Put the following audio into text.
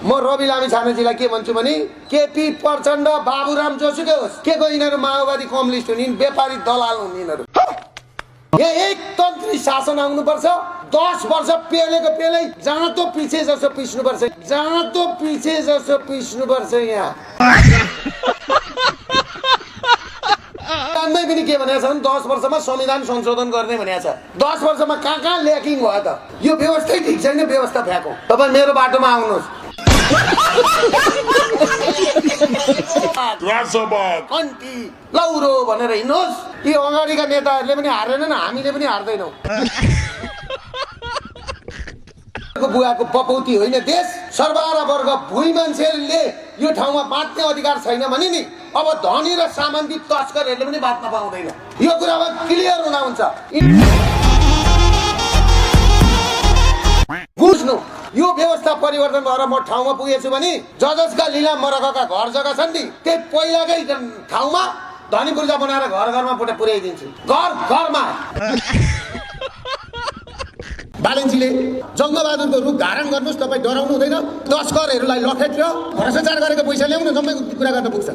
म रवि लामी छानेजीलाई के भन्छु भने केपी प्रचण्ड बाबुराम जोसुकै होस् के को यिनीहरू माओवादी कम्युनिस्ट हुन् व्यापारी दलाल हुन् यिनीहरू एकतन्त्री शासन आउनुपर्छ 10 वर्ष पेलेको पेलै जाँतो पिछे जसो पिस्नुपर्छ यहाँ जान्दै पनि के भनेको छ भने 10 वर्षमा संविधान संशोधन गर्ने भनेको छ 10 वर्षमा कहाँ ल्याकिङ भयो त यो व्यवस्थै ठिक छैन व्यवस्था फ्याँकौ तपाईँ मेरो बाटोमा आउनुहोस् कन्टी लौरो भनेर हिँड्नुहोस् यी अगाडिका नेताहरूले पनि हारेनन् हामीले पनि हार्दैनौँ बुवाको पपौती होइन देश सर्वहारा वर्ग भुइँ मान्छेले यो ठाउँमा बाँच्ने अधिकार छैन भने नि अब धनी र सामन्ती तस्करहरूले पनि बाँच्न पाउँदैन यो कुरामा क्लियर हुन हुन्छ बुझ्नु यो व्यवस्था परिवर्तन भएर म ठाउँमा पुगेछु भने जसका लिलाम मरकका घर जग्गा छन् नि त्यही पहिलाकै ठाउँमा धनी पूर्जा बनाएर घर घरमा पुर्याइदिन्छु घर घरमा बालनजीले जङ्गबहादुरको रूप धारण गर्नुहोस् तपाईँ डराउनु हुँदैन तस्करहरूलाई लखेट्यो भ्रष्टाचार गरेको पैसा ल्याउनु जम्मै कुरा गर्न पुग्छ